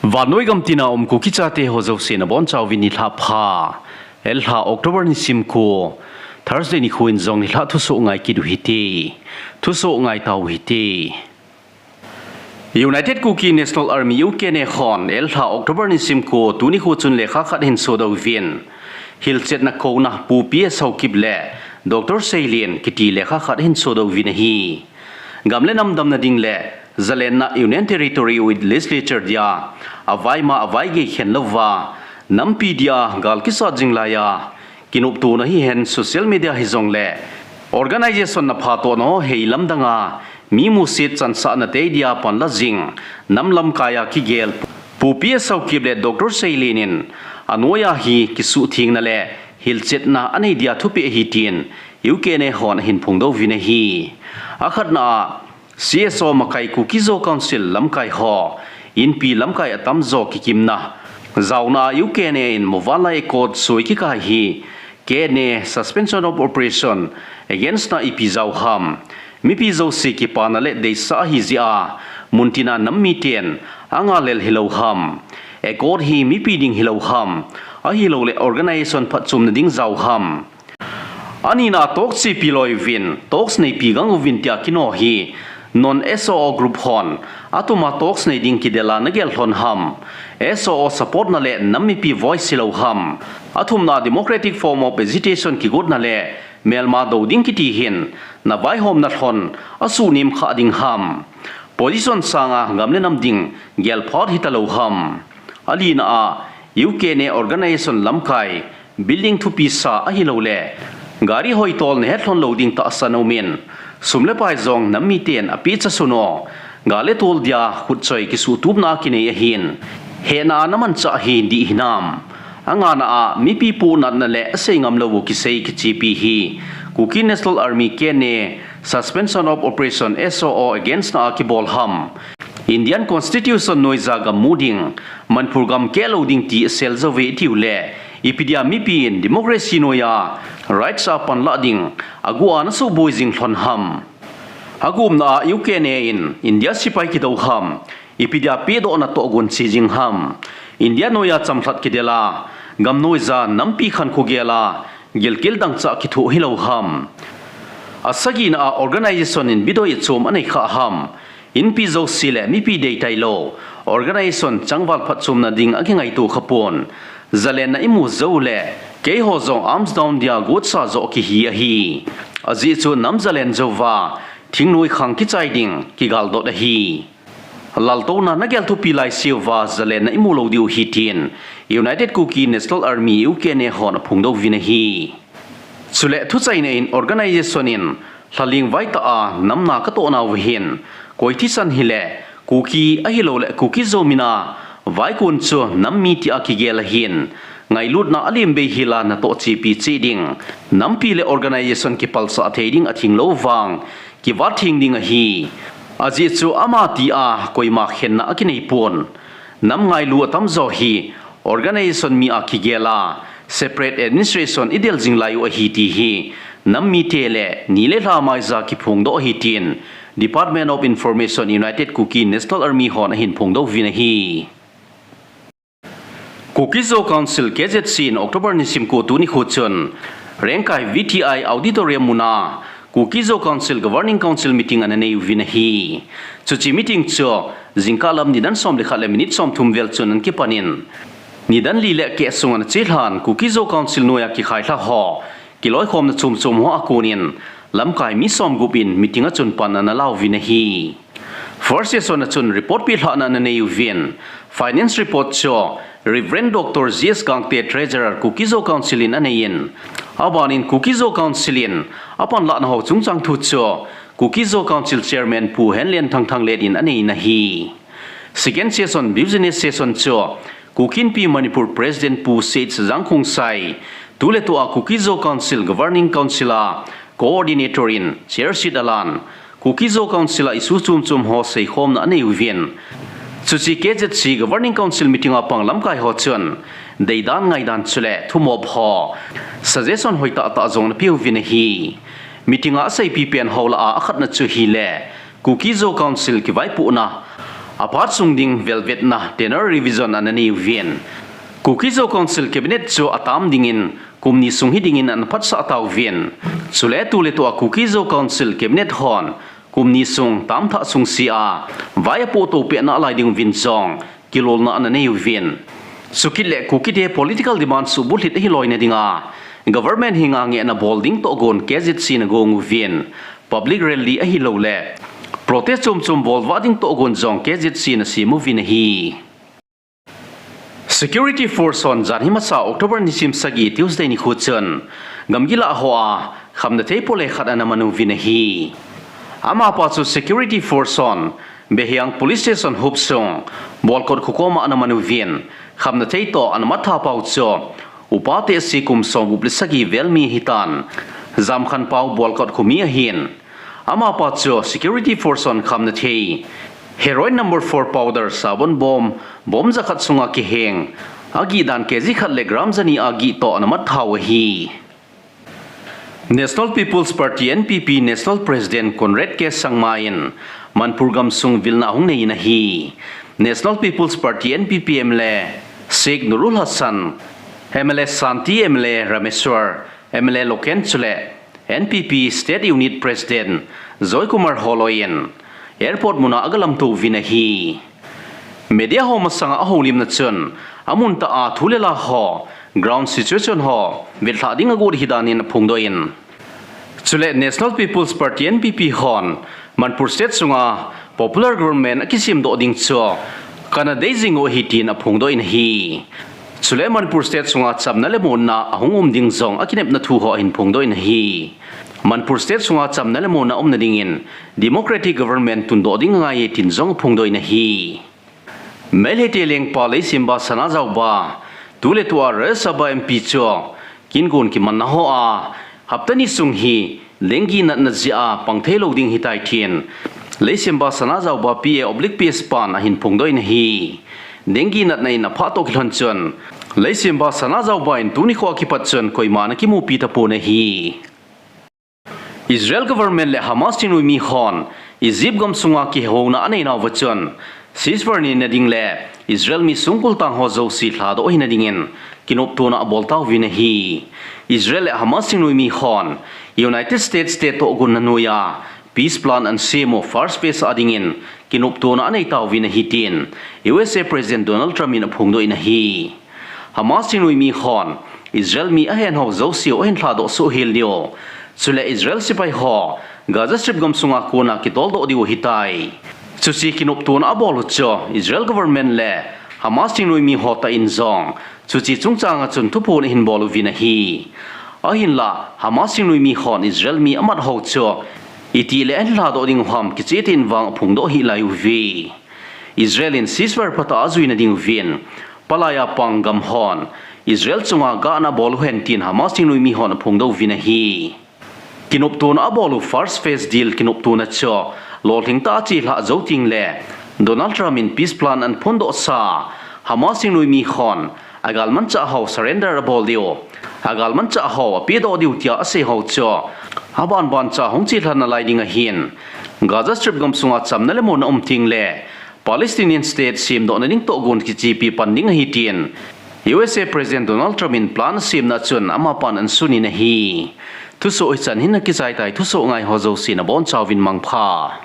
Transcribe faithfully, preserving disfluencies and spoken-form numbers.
Vannoi gam tina um Kuki chate ho jouse nabonchauvin nilhah pha. Elha October nisim ko, Thursday nikho in jong nilhah thusoh ngai kit u hite. Thusoh ngai tau hite. United Kuki National Army, U K N A hon elha October nisim ko tuni nikho chun lekha khat ahin sodoh uvin, hilchetna kouna Pu P S Haokip le Doctor Seilen kiti lekha khat ahin sodoh uvin ahi. Gam le nam damna ding le zalenna Union Territory with Legislature dia avaima avaigei khen louva, nampi dia gal kisat jing laiya kinoptona hihen social media hijongle organization na phatohna ho heilam danga mi musit chansahna tei dia panla jing nam lamkaiya kigel Pu P S Haokip le Doctor Seilen in anoiya hi kisuhthengna le hilchetna anei dia thupeh ahi tin U K N A hon ahin phongdoh uvin ahi. Akhatna a, C S O makai Kuki Zo Council lamkai ho, Inpi lamkai atamjo kikimna jaona U K N A in muvanlai Accord soi kikai hi K N A Suspension of Operation against na ipi jao ham? Mipi jouse kipana le deisah ahi jeh a, muntina nam miten angalel hilou ham? Accord hi mipi ding hilou ham? Ahilouleh organization phatchomna ding jao ham? Anina talks chepi loi uvin, talks neipi gang uvin tia kino hi, non S O O group hon atuma talks nei ding kidela nagel lhon ham? S O O support na le nam mipi voice hilou ham? Athumna democratic form of agitation kigotna le melma dou ding kiti hin navaihomna lhon asuhnem kha ding ham? Position sanga gam le nam ding gel phot hitalou ham? Alina a, U K N A organization lamkai building thupi sa ahilouleh gari hoitol nahet lhon lou ding tahsan aumin, sum le pai jong nam miten apecha sun u, gal le tol dia khutchoi kisuhtupna kinei ahin, hehna a namanchah hi dih hinam? Angana a, mipi pohnatna le asei ngam lou u kisei kichepi hi Kuki National Army, K N A, Suspension of Operation, S O O against na a kibol ham? Indian Constitution noiya gam mu ding, Manipur gam keh lou ding ti asel jouve itiu le, ipi dia mipi in democracy noiya rights a panlah ding agu a nasuhboi jing lhon ham? Agupna a, U K N A in India sepai kidou ham? Ipi dia pedohna toh gon che jing ham? India noiya chamlhat kidela, gam noiya nampi khankho gela gilkel dangchah kithoh hilou ham? Asagina a, organization in bidoi achom anei kha ham? Inpi jouse le mipi deitailou organization changval phatchomna ding akingaito khapon, zalenna imu jou le keiho jong arms down dia gotsa joh kihi ahi. Ajeh chu nam zalen jouva thingnoi khang kichai ding kigaldot ahi. Laltouna nagel thupi laiseu va zalenna imu lou diu ahi tin United Kuki National Army, U K N A hon aphongdoh uvin ahi. Chule thuchaina in organization in lhaling vaitah a namna katoh nauva hin, koi thisan hile Kuki ahilouleh Kuki Zo mina vaikon chu nam mi tia kigel ahin, ngailutna alembei hila natoh chepi cheh ding, nampi le organization kipalsah thei ding athing lou vang kivat theng ding ahi. Ajeh chu ama tia koima khenna akinei pon. Nam ngailu atamjo hi organization mi a kigela, separate administration idel jing lai u ahi ti hi nam mite le ni le lha maija kiphongdoh ahi tin Department of Information, United Kuki National Army hon ahin phongdoh uvin ahi. Kuki Zo Council, K Z C in October nisim ko tuni nikho chun Rengkai V T I Auditorium muna Kuki Zo Council Governing Council meeting ana nei uvin ahi. Chuche meeting chu jingkah lam nidan som le khat le minute som thum vel chun ana kipan in, nidan li le keh sung ana chelhan Kuki Zo Council noiya kikhailha ho kiloikhomna chom chom ho a konin lamkai mi som gup in meeting a chun pan ana la uvin ahi. First session a chun report pelhahna ana nei uvin, finance report chu Reverend Doctor G S Gangte, Treasurer, Kuki Zo Council in anei in, aban in Kuki Zo Council in apanlahna ho chungchang thu chu Kuki Zo Council Chairman Pu Henlen Thangthanglet in anei in ahi. Second session, business session chu Kuki Inpi Manipur President Pu Sage Jangkhongsai, tuletua Kuki Zo Council Governing Council a Coordinator in chair seat alan, Kuki Zo Council a issue chom chom ho seikhomna anei uvin. Chuche K Z C Governing Council meeting a pang lamkai ho chun deidan ngaidan chule thumop ho suggestion hoitah tah jong ana pe uvin ahi. Meeting a aseipi pen ho lah a akhatna chu hile Kuki Zo Council kivaipohna Aphat sung ding velvetna tenure revision ana nei uvin. Kuki Zo Council Cabinet chu atam dingin kum ni sung hi dingin ana phatsah tauvin. Chule tuletua Kuki Zo Council Cabinet hon kum ni sung tamthah sungse a vai apohto pehna lai ding uvin jong kilolna ana nei uvin. Chukit le Kukite political demand suhbulhit ahi loina dinga government henga ngehna bol ding tohgon K Z C in agong uvin. Public rally ahilouleh protest chomchom bolvah ding tohgon jong K Z C in asem uvin ahi. Security Force hon janhi masa October nisim sagi Tuesday nikho chun gamgi lah hoa khamna thei pole khat ana man uvin ahi. Amapa chu Security Force hon Behiang Police Station huop sung Bolkot kho koma ana man uvin, khamna thei toh ana mat tha pau chu upa tehse kum somgup le sagi vel mi ahitan, Jamkhanpao Bolkot khomi ahin. Amapa chu Security Force hon khamna thei heroin number four powder, sabon bom, bom jakhat sunga kiheng agih dan K G khat le gram jani agih toh ana mat tha u ahi. National People's Party, N P P, National President Conrad K Sangma in Manipur gamsung vilna ahung nei in ahi. National People's Party, N P P, M L A Sheikh Nurul Hassan, M L A Santi, M L A Rameswar, M L A Loken chule N P P State Unit President Joy Kumar holoi in airport muna agalamto uvin ahi. Media ho masanga ahoulimna chun amun tah a thu le la ho, ground situation ho vetlhah ding agot ahi danin aphongdoh in. Chule National People's Party, N P P, hon Manipur State sunga popular government akisemdoh ding chu kana dei jing u ahi tin aphongdoh in ahi. Chule Manipur State sunga chamna le muonna ahung um ding jong akinepna thu ho ahin phongdoh in ahi. Manipur State sunga chamna le muonna umna dingin democratic government tundoh ding angai e tin jong aphongdoh in ahi. Meitei te lengpa Leishemba Sanajaoba tuletua Rajya Sabha M P chu kingon kimanna hoa hapta ni sung hi dengue natna jeh a pang theilou ding ahitai tin Leishemba Sanajaoba P A oblique P S pan ahin phongdoh in ahi. Dengue natna in aphah toh kilhon chun Leishemba Sanajaoba in tuni khoa kipat chun koima ana kimupi tapon ahi. Israel government le Hamas thingnoimi hon Egypt gamsunga kihouna aneinauva chun ceasefire neina ding le Israel mi songkul tang ho jouse lhadoh ahina dingin kinoptona abol tauvin ahi. Israel le Hamas thingnoimi hon United States te tohgonna noiya peace plan ana sem u first phase a dingin kinoptona anei tauvin ahi tin U S A President Donald Trump in aphongdoh in ahi. Hamas thingnoimi hon Israel mi ahenho jouse u ahin lhadoh soh hel diu, chule Israel sepai ho Gaza Strip gamsunga kona kitoldoh diu ahitai. Chuche kinoptona abol u chu Israel government le Hamas thingnoimi ho tah in jong chuche chungchanga chun thuphon ahin bol uvin ahi. Ahinla Hamas thingnoimi hon Israel mi amat ho chu itih le ahin lhadoh ding u ham kicheh tah in vang aphongdoh hih lai uve. Israel in ceasefire phatah a ajuina ding uvin, palai a pang gam hon Israel chunga gahna bol uhen tin Hamas thingnoimi hon aphongdoh uvin ahi. Kinoptona abol u first phase deal kinoptona chu lolhing tah a chelhah jou teng le Donald Trump in peace plan ana phondohsa Hamas thingnoimi hon agalmanchah ho surrender abol diu, agalmanchah ho apedoh diu tia asei ho chu abanban cha hung chelhan nalai ding ahin, Gaza Strip gamsunga chamna le muonna um teng le Palestinian State semdohna ding tohgon kichepi pan ding ahi tin U S A President Donald Trump in plan asemna chun amapan ana sun in ahi. Thusoh hichan hin akichai tai, thusoh ngai ho jouse nabonchauvin mangpha.